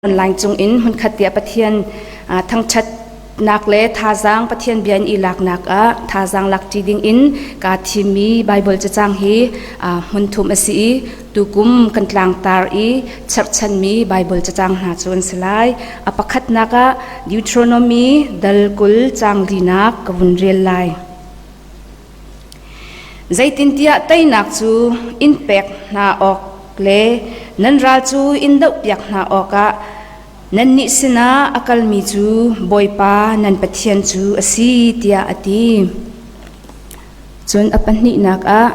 Online cung in hmunkhat tiah Pathian thangṭhatnak le thazaang Pathian bia in i laknak ah thazaang lakṭi ding in kaa thimmi Baibal cacang hi hmun thum a si i tukum kan tlangtar i cherhchanmi Baibal cacang hna cu an si lai. A pakhatnak ah Deuteronomy dal 20 caang linak ka vun rel lai. Zeitintiah teinak cu in pek hna awk le nan ral cu in dohpiak hna awkah nannih sinah a kalmi cu Bawipa nan Pathian cu a si, tiah a ti. Cun a pahnihnak ah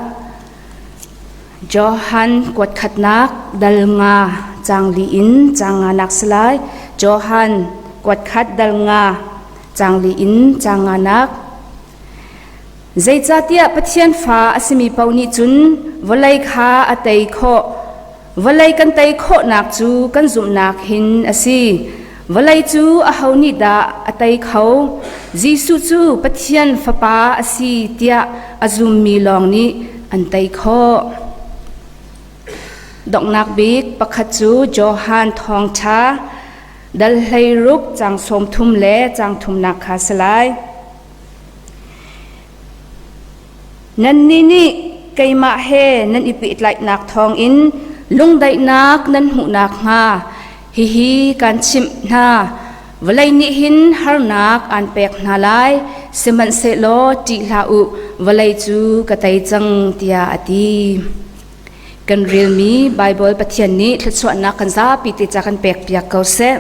Johan kuat khatnak dal nga caang li in caang nganak si lai. Johan kuat khat dal nga caang li in caang nganak. Zeicahtiah Pathian fa a simi paoh nih cun vawlei kha a tei khawh. Vawlei kan tei khawhnak cu kan zumhnak hin a si. Vawlei cu aho nih dah a tei kho? Jesuh cu Pathian Fapa a si tiah a zummi lawng nih an tei khawh. Donghnak bik pakhat cu Johan Thawngṭha dal 16 caang 30 le caang thumnak kha si lai. Nannih nih keimah he nan i pehtlaihnak thawngin lungdaihnak nan hmuh nakhnga hihi kaan chimh hna. Vawlei nih hin harnak aan pek hna lai, sihmanhsehlaw ṭih hlah u, vawlei cu ka tei cang, tiah a ti. Kan relmi Baibal Pathian nih thluachuahnak kan zapi te ca kan pekpiak ko seh.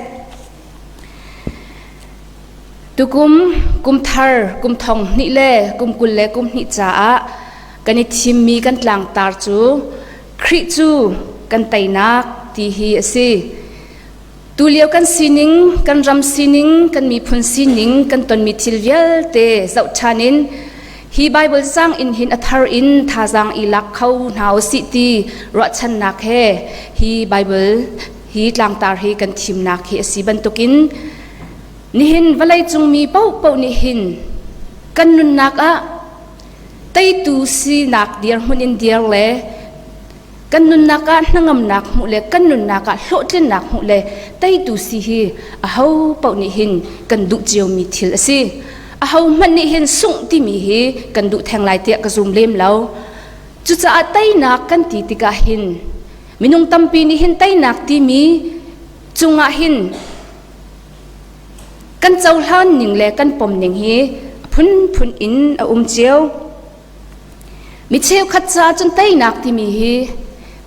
Tukum kumthar kum thong hnih le kum 22 caah kan i thimmi kan tlangtar cu Khrih cu kan teinak ti hi a si. Tulio kan sining, kan ram sining, kan miphun sining, kan tonmi thil vialte zoh ṭhan in hi Bible cang in hin a thar in thazaang i lak kho hna usih ti ruahchannak he hi Bible hi tlangtar hi kan thimnak hi a si bantukin nihin vawleicung mi paohpaoh nih hin kan nunnak ah teitu sinak dirhmun in dir le kan nunnak ah hnangamnak hmuh le kan nunnak ah hlawhtlinnak hmuh le teitu si hi aho paoh nih hin kan duh ciomi thil a si. Aho hmanh nih hin sungh timi hi kan duh theng lai tiah ka zum lem lo. Cucaah teinak kan ti tikah hin minung tampi nih hin teinak timi cungah hin kan cohlan ning le kan pom ning hi a phunphun in a um cio. Mi cheukhat caah cun teinak timi hi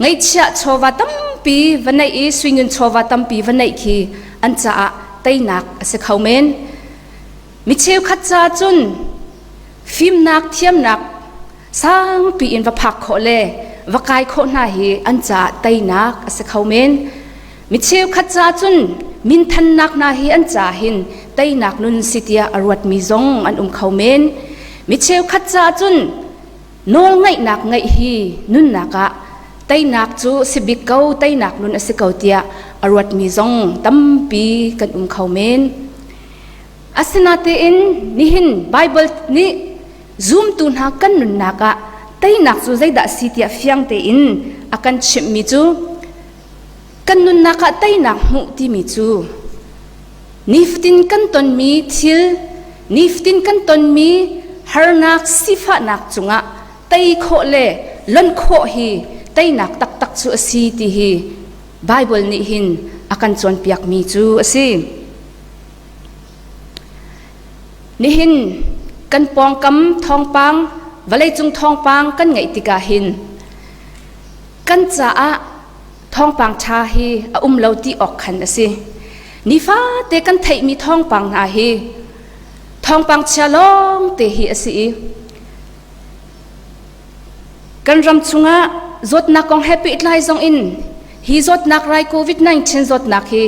ngeihchiah chawva tampi va neih i suingun chawva tampi va neih khi an caah teinak a si kho men. Mi cheukhat caah cun fimnak thiamnak sangpi in va phak khawh le va kai khawh hna hi an caah teinak a si kho men. Mi cheukhat caah cun minthannak hna hi an caah hin teinak nun si tiah a ruatmi zong an um kho men. Mi cheukhat caah cun nawlngaihnak ngeih hi nunnak ah teinak cu si bik ko, teinak nun a si ko tiah a ruatmi zong tampi kan um kho men. Asinain nihin Baibal nih zumtu hna kan nunnak ah teinak cu zeidah a si tiah fiang tein a kan chimhmi cu kan nunnak ah teinak hmuh timi cu nifatin kan tonmi thil nifatin kan tonmi harnak sifahnak cungah tei khawh le lonh khawh hi teinak taktak cu a si ti hi Baibal nih hin a kan cawnpiakmi cu a si. Nihin kan pawngkam thawngpang vawleicung thawngpang kan ngaih tikah hin kan caah thawngpang ṭha hi a um lo ti awk khan a si. Nifate kan theihmi thawngpang hna hi thawngpang chia lawng te hi a si i kan ram chungah zawtnak kong he pehtlai zong in hi zawtnak rai COVID-19 zawtnak hi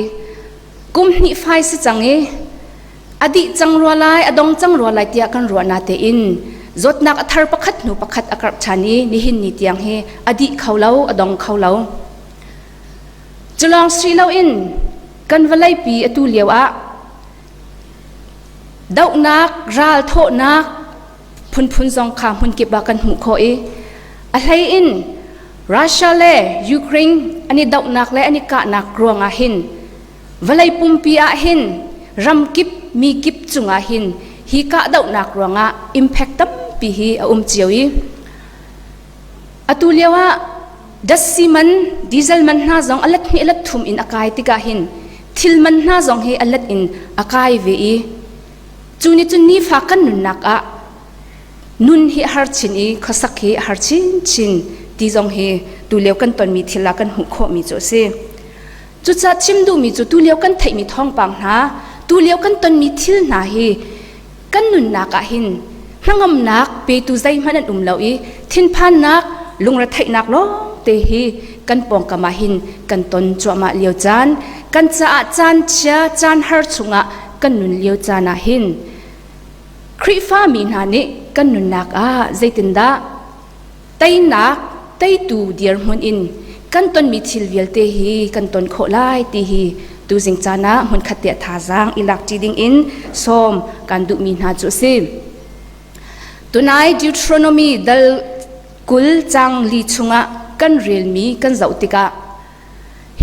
kum hnih fai si cang i a dih cang rua lai a dong cang rua lai tiah kan ruah na tein zawtnak a thar pakhat hnu pakhat a karh ṭhan i nihin ni tiang hi a dih kho lo a dong kho lo culawng si loin kan vawleipi atu lio ah dohnak ral thawhnak phunphun zong kha hmunkip ah kan hmuh khawh i a hlei in Russia le Ukraine an i dohnak le an i kahnak ruangah hin. Vawlei pumpi ah hin ramkip mi kip cungah hin hi kahdohnak ruangah impact tampi hi a um cio i atu lio ah datsi man diesel man hna zong a let hnih a let thum in a kai tikah hin thil man hna zong hi a let in a kai ve i cu nih cun nifa kan nunnak ah nun hi a har chin i khuasak hi a har chinchin ti zong hi tulio kan tonmi thil ah kan hmuh khawhmi cu a si. Cucaah chim duhmi cu tulio kan theihmi thawngpang hna, tulio kan tonmi thil hna hi kan nunnak ah hin hnangamnak petu zeihmanh an um lo i thinphannak, lungretheihnak lawngte hi kan pawngkam ah hin kan ton cuahmah lio caan, kan caah caan chia, caan har chungah kan nun lio caan ah hin Khrihfami hna nih kan nunnak ah zeitindah teinak teitu dirhmun in kan tonmi thil vialte hi kan ton khawh lai ti hi tuzing caan ah hmunkhat te thazaang i lakṭi ding in sawm kan duhmi hna cu a si. Tunai Deuteronomy dal 20 cang li chungah kan relmi kan zoh tikah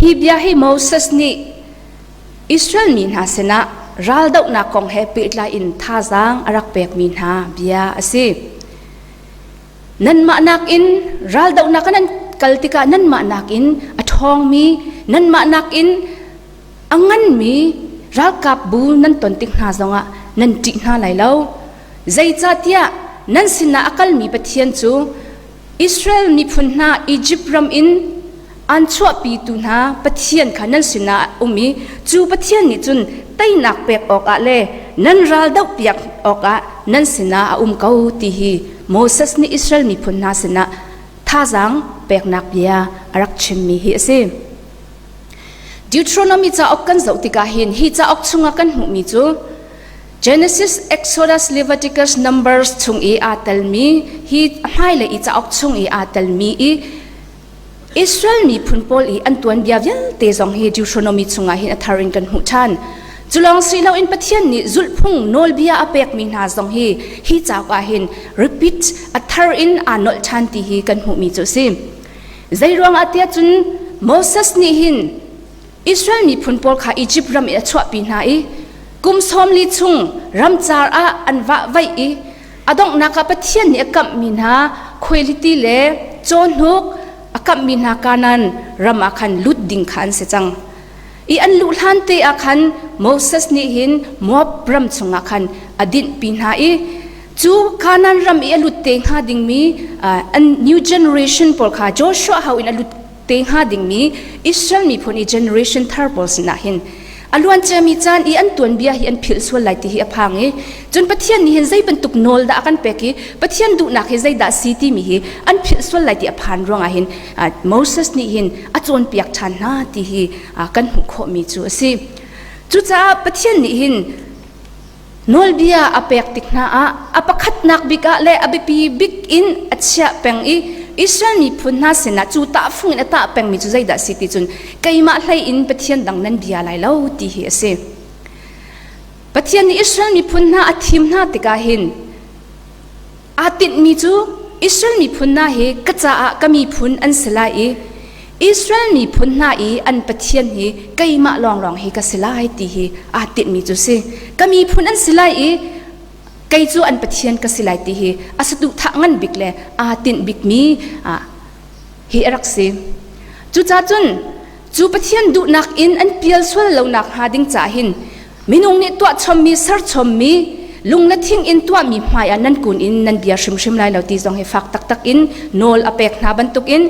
Hi bia hi Moses nih Israel mi hna sinah raldohnak kong he pehtlai in thazaang a rak pekmi hna bia a si. Nanmah nakin raldohnak nan kal tikah nanmah nakin a ṭhawngmi, nanmah nakin a nganmi ralkapbu nan ton tik hna zongah nan ṭih hna lai lo. Zeicahtiah nan sinah a kalmi Pathian cu Israel miphun hna Izipt ram in an chuahpitu hna Pathian kha nan sinah a um i cu Pathian nih cun teinak pek awkah le nan ral dohpiak awkah nan sinah a um ko ti hi Moses nih Israel miphun hna sinah thazaang peknak bia a rak chimmi hi a si. Deuteronomy cauk kan zoh tikah hin hi cauk chungah kan hmuhmi cu Genesis, Exodus, Leviticus, Numbers chung i aa telmi hi hmailei i cauk chung i aa telmi i Israel miphun pawl i an tuanbia vialte zong hi Deuteronomy chungah hin a thar in kan hmuh ṭhan. Cu lawng si loin Pathian nih zulhphung nawlbia a pekmi hna zong hi hi cauk ah hin repeat a thar in aa nolh ṭhan ti hi kan hmuhmi cu a si. Zei ruangah tiah cun Moses nih hin Israel miphun pawl kha Izipt ram i a chuahpi hna i kum 40 chung ramcar ah an vahvaih i a donghnak ah Pathian nih a kamhmi hna khuailiti le cawhnuk a kamhmi hna Kanaan ram ah khan lut ding kha an si cang. I an luh hlan te ah khan Moses nih hin Moab ram chungah khan a dinhpi hna i cu Kanaan ram i a lut te hnga dingmi an new generation pawl kha Joshua ho in a lut te hnga dingmi Israel miphun i generation thar pawl sinah hin a luanciami caan i an tuanbia hi an philh sual lai ti hi a phang i cun Pathian nih hin zei bantuk nawl dah a kan pek i Pathian duhnak hi zeidah si timi hi an philh sual lai ti a phan ruangah hin Moses nih hin a cawnpiak ṭhan hna ti hi kan hmuh khawhmi cu a si. Cucaah Pathian nih hin Nawlbia a pek tik hna ah a pakhatnak bik ah le a biapi bik in a chiah peng i Israel miphun hna sinah cu tahfung in a tah pengmi cu zeidah a si ti cun keimah hlei in Pathian dang nan bia lai lo ti hi a si. Pathian nih Israel miphun hna a thim hna tikah hin Aa tinhmi cu Israel miphun hna hi ka caah ka miphun an si lai i Israel miphun hna i an Pathian hi keimah lawnglawng hi ka si lai ti hi aa tinhmi cu si. Ka miphun an si lai i kei cu an Pathian ka si lai ti hi a saduhthah ngan bik le aa tinh bikmi hi a rak si. Cucaah cun cu Pathian duhnak in an pial sual lonak hnga ding caah hin Minung nih tuah chommi, ser chommi, lung le thing in tuahmi hmai ah nan kun in nan bia hrimhrim lai lo ti zong hi fak taktak in nawl a pek hna bantukin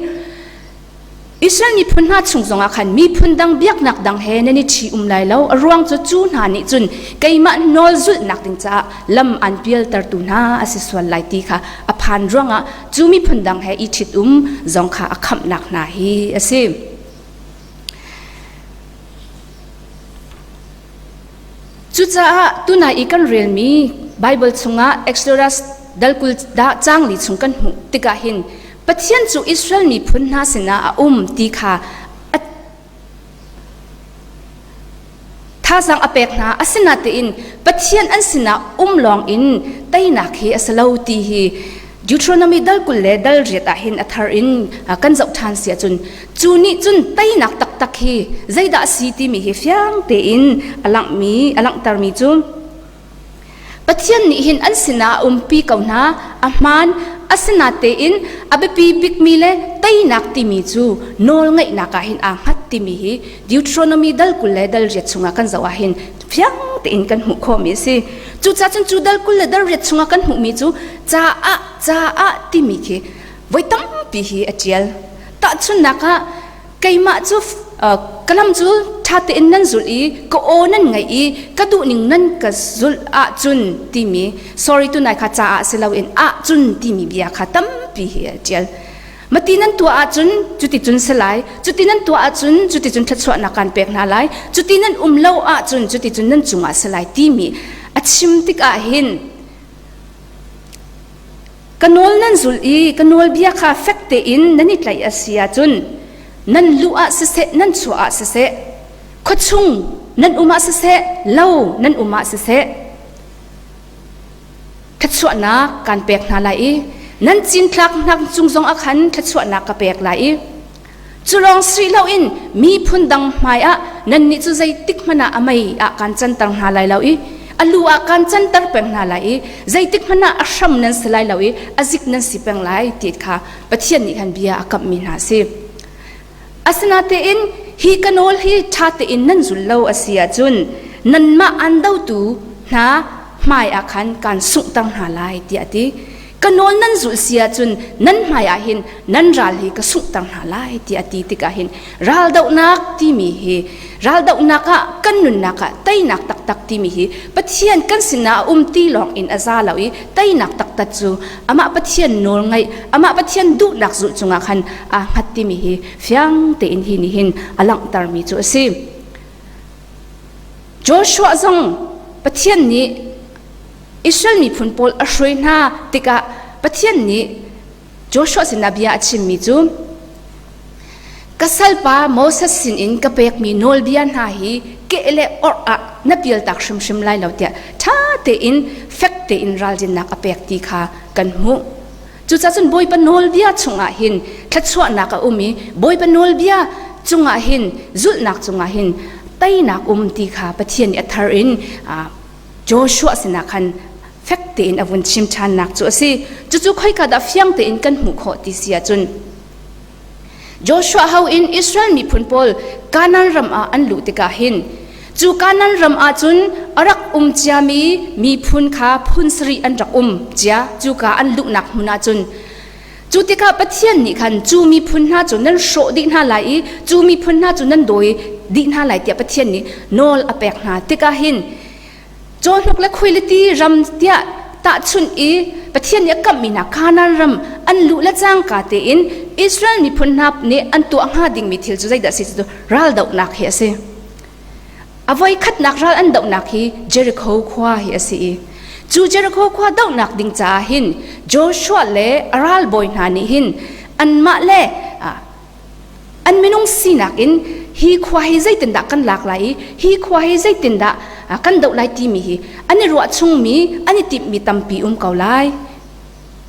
Israel miphun hna chung zongah khan miphun dang biaknak dang he nan i ṭhi um lai lo. A ruang cu cu hna nih cun keimah nawl zulhnak ding caah lam an pialtertu hna a si sual lai ti kha a phan ruangah cu miphun dang he i ṭhit um zong kha a khamhnak hna hi a si. Cucaah tunai i kan relmi Baibal chungah Exodus dal 20 dah caang li chung kan hmuh tikah hin Pathian cu Israel miphun hna sinah a um ti kha a thazaang a pek hna. Asinain Pathian an sinah um lawng in teinak hi a si lo ti hi. Deuteronomy dal 20 le dal riat ah hin a thar in kan zoh ṭhan si ahcun cu nih cun teinak taktak hi zeidah a si timi hi fiang tein a langhmi a langhtermi cu Pathian nih hin an sinah a umpi ko hna a hmaan asinatein a biapi bikmi le teinak timi cu nawlngaihnak ah hin aa hngat timi hi Deuteronomy dal 20 le dal riat chungah kan zoh ah hin fiang tein kan hmuh khawhmi a si. Cucaah cun cu dal 20 le dal riat chungah kan hmuhmi cu caah caah timi khi voi tampi hi a ṭial. Tahchunhnak ah keimah cu ka lam cu ṭha tein nan zulh i ka aw nan ngaih i ka duhning nan ka zulh ahcun timi sorry tunai kha caah si loin ahcun timi bia kha tampi hi a ṭial. Mati nan tuah ahcun cuticun si lai, cuti nan tuah ahcun cuticun thluachuahnak kan pek hna lai, cuti nan um lo ahcun cuticun nan cungah si lai timi a chim tikah hin ka nawl nan zulh i ka nawlbia kha fek tein nan i tlaih a si ahcun nan luh ah siseh nan chuah ah siseh khuachung nan um ah siseh lo nan um ah siseh thluachuahnak kan pek hna lai i nan cinthlak hnak cung zong ah khan thluachuahnak ka pek lai i cu lawng si loin miphun dang hmai ah nannih cu zeitik hmanh ah a mei ah kan canter hna lai lo i a lu ah kan canter peng hna lai i zeitik hmanh ah a hram nan si lai lo i a zik nan si peng lai ti kha Pathian nih khan bia a kamhmi hna a si. Asinatein hi ka nawl hi ṭha tein nan zul lo a si ahcun nanmah aan dotu hna hmai ah khan kaan sunghter hna lai tiah a ti. Ka nawl nan zulh si ahcun nan hmai ah hin nan ral hi ka sunghter hna lai tiah a ti tikah hin raldohnak timi hi raldohnak ah kan nunnak ah teinak taktak timi hi Pathian kan sinah a um ti lawng in a za lo i teinak taktak cu amah Pathian nawl ngaih amah Pathian duhnak zulh cungah khan aa hngat timi hi fiang tein hi nih hin a langhtermi cu a si. Joshua zong Pathian nih Israel miphun pawl a hruai hna tikah Pathian nih Joshua sinah bia a chimmi cu ka salpa Moses sinin ka pekmi nawlbia hna hi keh le orh ah na pialtak hrimhrim lai lo tiah ṭha tein fek tein ralrinnak a pek ti kha kan hmuh. Cucaah cun Bawipa nawlbia chungah hin thluachuahnak a um i Bawipa nawlbia cungah hin zulhnak cungah hin teinak um ti kha Pathian nih a thar in Joshua sinah khan fek tein a vun chim ṭhannak cu a si. Cucu khoika dah fiang tein kan hmuh khawh ti si ahcun Joshua ho in Israel miphun pawl Kanaan ram ah an luh tikah hin cu Kanaan ram ah cun a rak um ciami miphun kha phun sarih an rak um cia cuka an luhnak hmun ah cun cu tikah Pathian nih khan cu miphun hna cu nan hrawh dih hna lai i cu miphun hna cu nan dawi dih hna lai tiah Pathian nih nawl a pek hna tikah hin Cawhnuk le khuailiti ram tiah tahchunh i Pathian nih a kamhmi hna Kanaan ram an luh le cangka tein Israel miphun hna nih an tuah hnga dingmi thil cu zeidah a si cu raldohnak hi a si. A voi khatnak ral an dohnak hi Jericho khua hi a si i cu Jericho khua dohnak ding caah hin Joshua le a ralbawi hna nih hin anmah le An minung sinak in hi khua hi zeitindah kan lak lai i hi khua hi zeitindah kan doh lai timi hi an i ruah chungmi an i timhmi tampi um ko lai.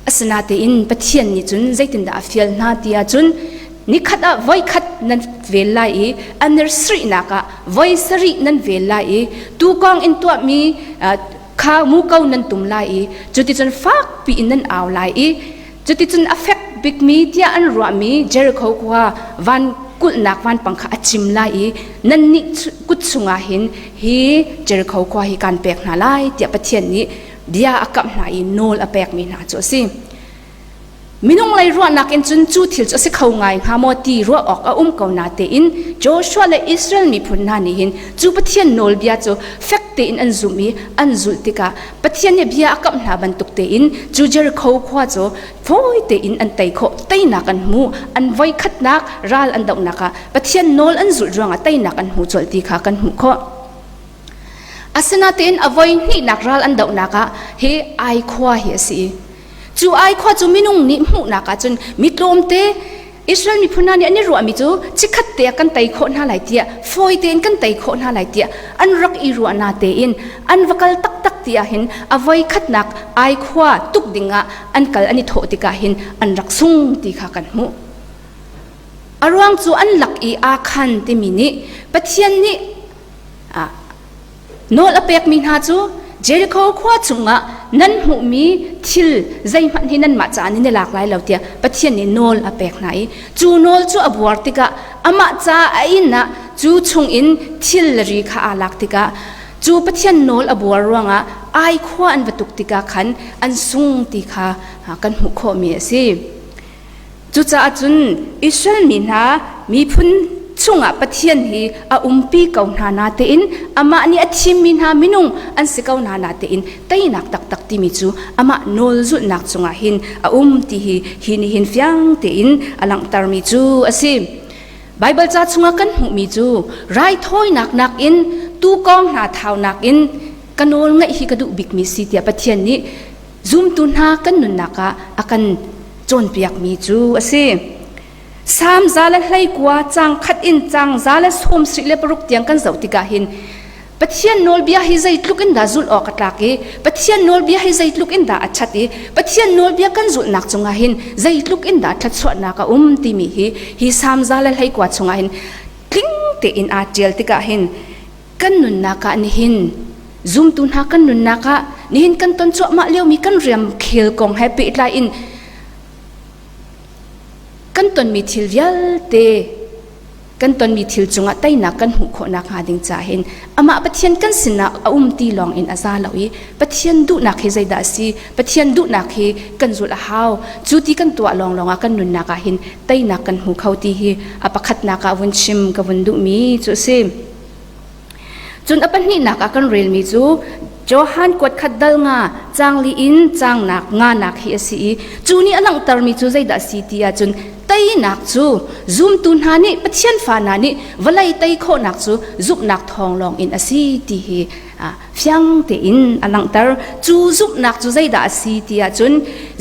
Asinatein Pathian nih cun zeitindah a fial hna ti ahcun nikhat ah voikhat nan vel lai i an sarihnak ah voi sarih nan vel lai i tuukawng in tuahmi kha muko nan tum lai i cuticun fakpi in nan au lai i Cuticun a fek bikmi tiah an ruahmi Jericho khua van kulhnak vanpang kha a cim lai i nannih kut chungah hin hi Jericho khua hi kaan pek hna lai tiah Pathian nih bia a kamh hna i nawl a pekmi hna cu a si. Minung lei ruahnak in cun cu thil cu a si kho ngai hnga maw ti ruah awk a um ko na tein Joshua le Israel miphun hna nih hin cu Pathian nawlbia cu fek tein an zumh i an zulh tikah Pathian nih bia a kamh hna bantuk tein cu Jericho khua cu fawi tein an tei khawh teinak an hmu an voikhatnak ral an dohnak ah Pathian nawl an zulh ruangah teinak an hmu colh ti kha kan hmuh khawh. Asinain a voi hnihnak ral an dohnak ah hi Ai khua hi a si. Cu Ai khua cu minung nih hmuhnak ahcun mi tlawmte Israel miphun hna nih an i ruahmi cu chikkhat te ah kan tei khawh hna lai tiah fawi tein kan tei khawh hna lai tiah an rak i ruahna tein an va kal taktak. ti ahhin a voi khatnak ai khua tuk dingah an kal an i thawh tikah hin an rak sung ti kha kan hmuh. A ruang cu an lak i aa khan timi nih Pathian nih nawl a pekmi hna cu Jericho khua chungah nan hmuhmi thil zeihmanh hi nanmah caah nan i lak lai lo tiah Pathian nih nawl a pek hna i cu nawl cu a buar tikah amah ca a inn ah cu chungin thil le ri kha aa lak tikah cu Pathian nawl a buar ruangah ai khua an va tuk tikah khan an sung ti kha kan hmuh khawhmi a si. Cucaah cun Israel mi hna miphun chungah Pathian hi a umpi ko hna natein amah nih a thimmi hna minung an si ko hna natein teinak taktak timi cu amah nawl zulhnak cungah hin a um ti hi hi nih hin fiang tein a langhtermi cu a si. Baibal ca chungah kan hmuhmi cu raithawinak nakin tuukawng hna thaunak in ka nawl ngaih hi ka duh bikmi si tiah Pathian nih zumtu hna kan nunnak ah a kan cawnpiakmi cu a si. Salm za le 19 caang khat in caang 176 tiang kan zoh tikah hin Pathian nawlbia hi zeitluk in dah zulh awk a tlak i Pathian nawlbia hi zeitluk in dah a ṭhat i Pathian nawlbia kan zulhnak cungah hin zeitluk in dah thluachuahnak a um timi hi hi Salm 119 chungah hin tling tein aa ṭial tikah hin kan nunnak ah nihin zumtu hna kan nunnak ah nihin kan ton cuahmah liomi kan riamkhel kong he pehtlai in kan tonmi thil vialte kan tonmi thil cungah teinak kan hmuh khawh nakhnga ding ca hin amah Pathian kan sinah a um ti lawng in a za lo i Pathian duhnak hi zeidah a si Pathian duhnak hi kan zulh a hau cu ti kan tuah lawnglawng ah kan nunnak ah hin teinak kan hmu kho ti hi a pakhatnak ah vun chim ka vun duhmi cu a si. Cun a pahnihnak ah kan relmi cu Johan kuat khat dal nga caang li in caang nak nganak hi a si i cu nih a langhtermi cu zeidah a si ti ahcun teinak cu zumtu hna nih Pathian fa hna nih vawlei tei khawhnak cu zumhnak thawng lawng in a si ti hi fiang tein a langhter. Cu zumhnak cu zeidah a si ti ahcun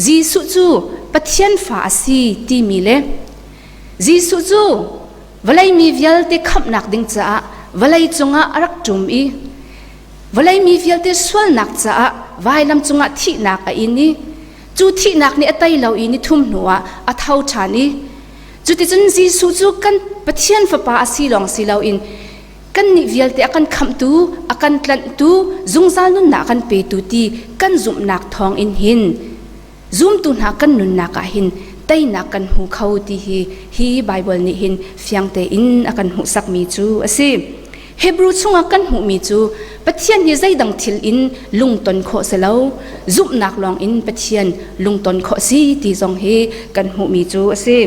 Jesuh cu Pathian fa a si timi le Jesuh cu vawlei mi vialte khamhnak ding caah vawlei cungah a rak ṭum i vawlei mi vialte sualnak caah vailam cungah thihnak a in i cu thihnak nih a tei lo i nithum hnuah a tho ṭhan i cuticun Jesuh cu kan Pathian Fapa a si lawng si loin kannih vialte a kan khamhtu a kan tlanhtu zungzal nunnak a kan petu ti kan zumhnak thawng in hin Zumtu hna kan nunnak ah hin teinak kan hmu kho ti hi hi Baibal nih hin fiang tein a kan hmuhsakmi cu a si. Hebrew chungah kan hmuhmi cu Pathian hi zeidang thil in lungton khawh si lo, zumhnak lawng in Pathian lungton khawh si ti zong hi kan hmuhmi cu a si.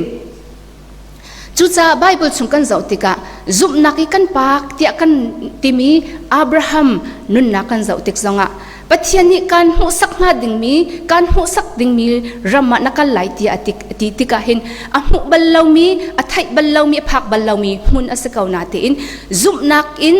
Cucaah Baibal chung kan zoh tikah zumhnak i kan pak tiah kan timi Abraham nunnak kan zoh tik zongah Pathian nih kaan hmuhsak hnga dingmi kaan hmuhsak dingmi ram ah na kal lai tiah a ti tikah hin a hmuh bal lomi a theih bal lomi a phak bal lomi hmun a si ko natein zumhnak in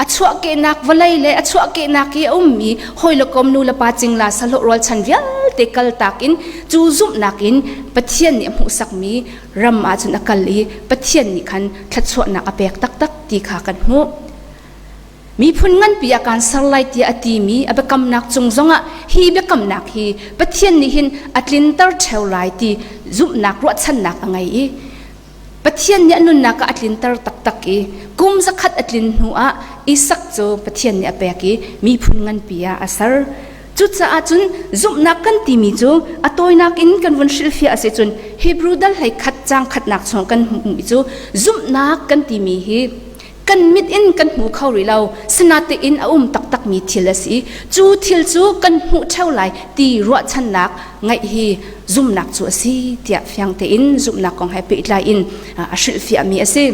a chuahkehnak vawlei le a chuahkehnak i a ummi hawi le kom nu le pa cingla sahlawh rualchan vialte kaltak in cu zumhnak in Pathian nih a hmuhsakmi ram ahcun a kal i Pathian nih khan thluachuahnak a pek taktak ti kha kan hmuh. Miphun nganpi ah kaan ser lai tiah a timi a biakamnak cung zongah hi biakamnak hi Pathian nih hin a tlinter ṭheo lai ti zumhnak ruahchannak a ngei i Pathian nih a nunnak ah a tlinter taktak i kum zakhat a tlin hnuah Isak cu Pathian nih a pek i miphun nganpi ah a ser. Cucaah cun zumhnak kan timi cu a tawinak in kan vun hrilhfiah a si cun Hebrew dal hlei khat caang khatnak chung kan hmuhmi cu zumhnak kan timi hi kan mit in kan hmu kho rih lo sinatein a um taktakmi thil a si cu thil cu kan hmuh ṭheo lai ti ruahchannak ngaih hi zumhnak cu a si tiah fiang tein zumhnak kong he pehtlai in a hrilhfiahmi a si.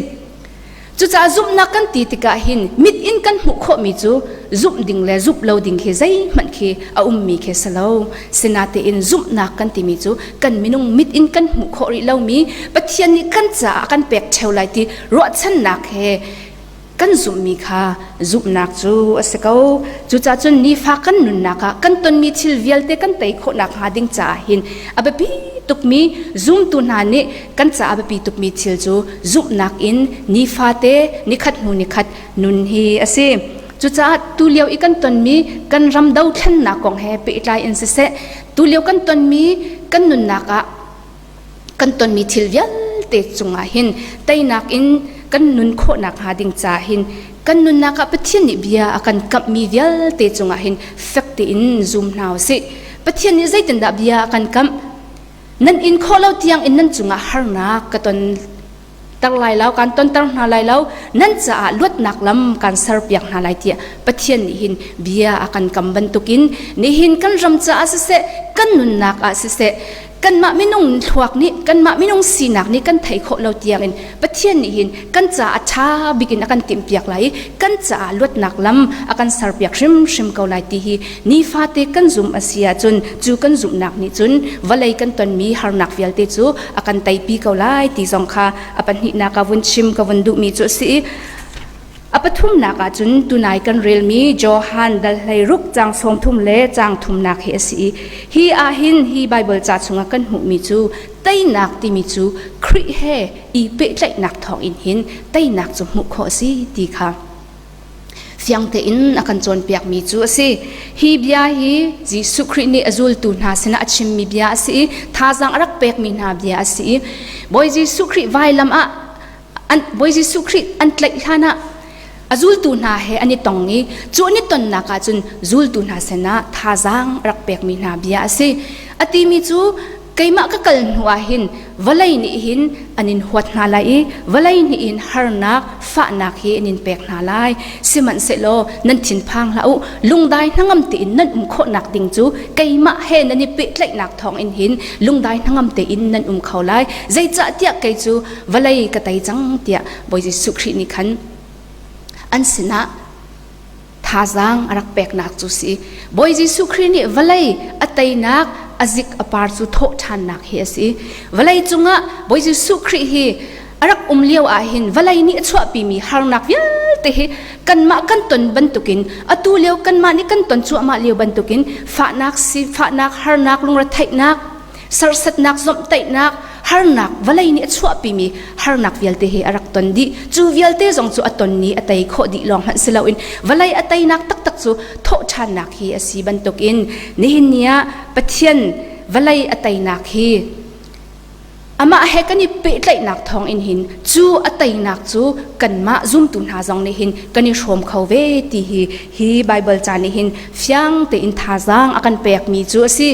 Cucaah zumhnak kan ti tikah hin mit in kan hmuh khawhmi cu zumh ding le zumh lo ding khi zeihmanh khi a ummi khi si lo. Sinatein zumhnak kan timi cu kan minung mit in kan hmuh khawh rih lomi Pathian nih kan caah a kan pek ṭheo lai ti ruahchannak he kan zumhmi kha zumhnak cu a si ko. Cucaah cun nifa kan nunnak ah kan tonmi thil vialte kan tei khawh nakhnga ding caah hin a biapi tukmi zumtu hna nih kan caah a biapi tukmi thil cu zumhnak in nifate nikhat hnu nikhat nun hi a si. Cucaah tulio i kan tonmi kan ram dothlennak kong he pehtlai in siseh, tulio kan tonmi kan nunnak ah kan tonmi thil vialte cungah hin teinak in kan nun khawhnak hnga ding ca hin kan nunnak ah Pathian nih bia a kan kamhmi vialte cungah hin fek tein zum hna usih. Pathian nih zeitindah bia a kan kamh? Nan in khawh lo tiang in nan cungah harnak ka ton ter lai lo kan tonter hna lai lo nan caah luatnak lam kan serpiak hna lai tiah Pathian nih hin bia a kan kam bantukin nihin kan ram caah siseh kan nunnak ah siseh kanmah minung thluak nih kanmah minung sinak nih kan thei khawh lo tiangin Pathian nih hin kan caah ṭha bik in a kan timhpiak lai i kan caah luatnak lam a kan serpiak hrimhrim ko lai ti hi nifate kan zumh a si ahcun cu kan zumhnak nih cun vawlei kan tonmi harnak vialte cu a kan teipi ko lai ti zong kha a pahnihnak ah vun chim ka vun duhmi cu a si i a pathumnak ah cun tunai kan relmi Johan dal 16 caang 30 le caang thumnak hi a si i hi ah hin hi Baibal ca chungah kan hmuhmi cu teinak timi cu Khrih he i pehtlaihnak thawngin hin teinak cu hmuh khawh a si ti kha fiang tein a kan cawnpiakmi cu a si. Hi bia hi Jesuh Khrih nih a zultu hna sinah a chimmi bia a si i thazaang a rak pekmi hna bia a si i Bawi Jesuh Khrih vailam ah an Bawi Jesuh Khrih an tlaih hlan ah a zultu hna he an i tong i cu an i tonnak ah cun zultu hna sinah thazaang a rak pekmi hna bia a si. A timi cu keimah ka kal hnu ah hin vawlei nih hin an in huat hna lai i vawlei nih hin harnak fahnak hi an in pek hna lai sihmanhsehlaw nan thinphang hlah u lungdai hnangam tein nan um khawhnak ding cu keimah he nan i pehtlaihnak thawng in hin lungdai hnangam tein nan um kho lai zeicahtiah kei cu vawlei ka tei cang tiah Bawi Jesuh Khrih nih khan an sinah thazaang a rak peknak cu si. Bawi Jesuh Khrih nih vawlei a teinak a zik a par cu thawh ṭhannak hi a si. Vawlei cungah Bawi Jesuh Khrih hi a rak um lio ah hin vawlei nih a chuahpimi harnak vialte hi kanmah kan ton bantukin atu lio kanmah nih kan ton cuahmah lio bantukin fahnak si fahnak harnak lungretheihnak serhsatnak zomhtaihnak harnak vawlei nih a chuahpimi harnak vialte hi a rak ton dih cu vialte zong cu a ton ni a tei khawh dih lawng hmanh si loin vawlei a teinak taktak cu thawhṭhannak hi a si bantukin nihin ni ah Pathian vawlei a teinak hi amah he kan i pehtlaihnak thawng in hin cu a teinak cu kanmah zumtu hna zong nih hin kan i hrawm kho ve ti hi hi Baibal ca nih hin fiang tein thazaang a kan pekmi cu a si.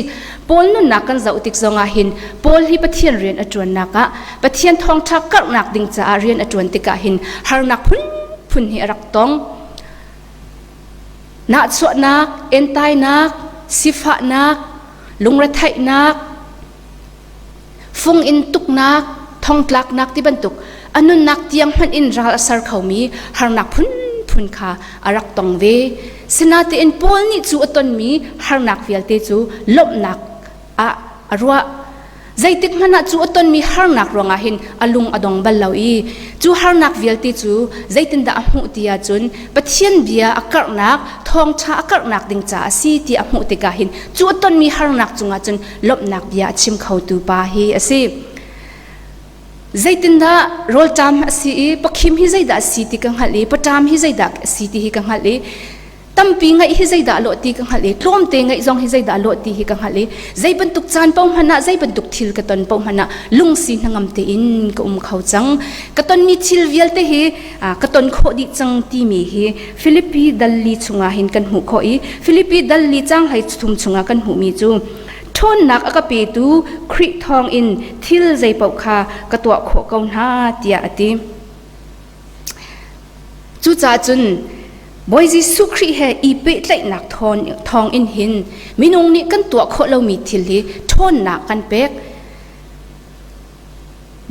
Paul nunnak kan zoh tik zongah hin Paul hi Pathian rian a ṭuannak ah Pathian thawngṭha karhnak ding caah rian a ṭuan tikah hin harnak phunphun hi a rak tong. Nahchuahnak, entainak, sifahnak, lungretheihnak, fung in tuknak, thongtlaknak ti bantuk a nunnak tiang hmanh in ral a ser khomi harnak phunphun kha a rak tong ve. Sinain Paul nih cu a tonmi harnak vialte cu lawmhnak ah a ruah. Zeitik hmanh ah cu a tonmi harnak ruangah hin a lung a dong bal lo i cu harnak vialte cu zeitindah a hmuh ti ahcun Pathian bia a karhnak, thawngṭha a karhnak ding caah a si ti a hmuh tikah hin cu a tonmi harnak cungah cun lawmhnak bia a chim khotu pa hi a si. Zeitindah rawlṭam a si i pakhim hi zeidah a si ti ka hngalh i paṭam hi zeidah a si ti hi ka hngalh i tampi ngaih hi zeidah lawh ti ka hngalh i tlawmte ngaih zong hi zeidah lawh ti hi ka hngalh i zei bantuk caan paoh hmanh ah zei bantuk thil ka ton paoh hmanh ah lungsi hnangam tein ka um kho cang ka tonmi thil vialte hi ka ton khawh dih cang timi hi Filipi dalli chungah hin kan hmuh khawh i Filipi dalli caang hlei thum chungah kan hmuhmi cu ṭhawnnak a ka petu Khrih thawngin thil zeipaoh kha ka tuah khawh ko hna tiah a ti. Cucaah cun Bawi Jesuh Khrih he i pehtlaihnak thawngin hin minung nih kan tuah khawh lomi thil hi ṭhawnnak kan pek.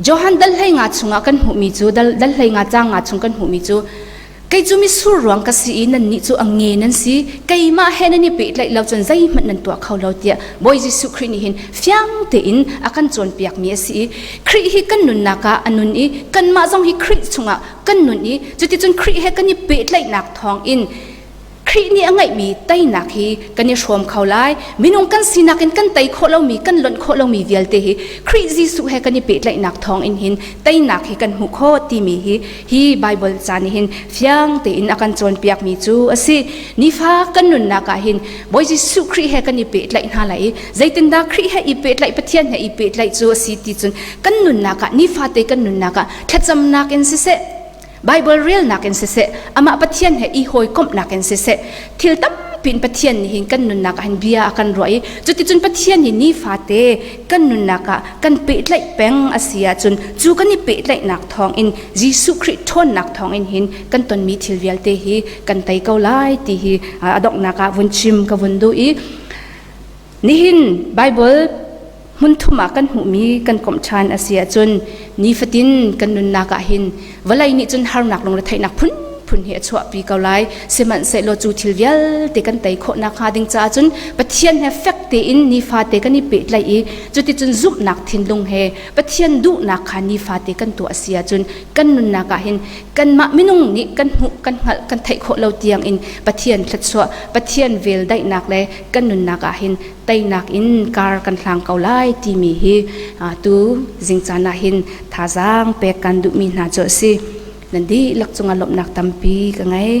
Johan dal 15 chungah kan hmuhmi cu dal 15 caang nga chung kan hmuhmi cu kei cu misur ruang ka si i nannih cu a nge nan si keimah he nan i pehtlaih lo cun zeihmanh nan tuah kho lo tiah Bawi Jesuh Khrih nih hin fiang tein a kan cawnpiakmi a si i Khrih hi kan nunnak ah a nun i kanmah zong hi Khrih chungah kan nun i cuticun Khrih he kan i pehtlaihnak thawngin Khrih. Khrih nih a ngeihmi teinak hi kan i hrawm kho lai. Minung kan sinak in kan tei khawh lomi, kan lonh khawh lomi vialte hi Khrih Jesuh he kan i pehtlaihnak thawng in hin teinak hi kan hmuh khawh timi hi hi Baibal ca nih hin fiang tein a kan cawnpiakmi cu a si. Nifa kan nunnak ah hin Bawi Jesuh Khrih he kan i pehtlaih hna lai i zeitindah Khrih he i pehtlaih Pathian he i pehtlaih cu a si ti cun kan nunnak ah nifate kan nunnak ah thlacamnak in siseh Bible relnak in siseh amah Pathian he i hawikomhnak in siseh thil tampi in Pathian nih hin kan nunnak ah hin bia a kan ruah i cuticun Pathian hi nifate kan nunnak ah kan pehtlaih peng a si ahcun cu kan i pehtlaihnak thawngin Jesuh Khrih ṭhawnnak thawngin hin kan tonmi thil vialte hi kan tei ko lai ti hi a donghnak ah vun chim ka vun duh i nihin Bible hmunthum ah kan hmuhmi kan komh ṭhan a si ahcun nifatin kan nunnak ah hin vawlei nih cun harnak lungretheihnak phunphun hi a chuahpi ko lai. Sihmanhsehlaw cu thil vialte kan tei khawh nakhnga ding caah cun Pathian he fek tein nifate kan i pehtlaih i cuticun zumhnak thinlung he Pathian duhnak kha nifate kan tuah a si ahcun kan nunnak ah hin kanmah minung nih kan hmuh kan hngalh kan theih khawh lo tiang in Pathian thluachuah Pathian vel daihnak le kan nunnak ah hin teinak in kar kan hlang ko lai timi hi tu zingcaan ah hin thazaang pek kan duhmi hna cu a si. Nan dihlak cungah lawmhnak tampi ka ngei.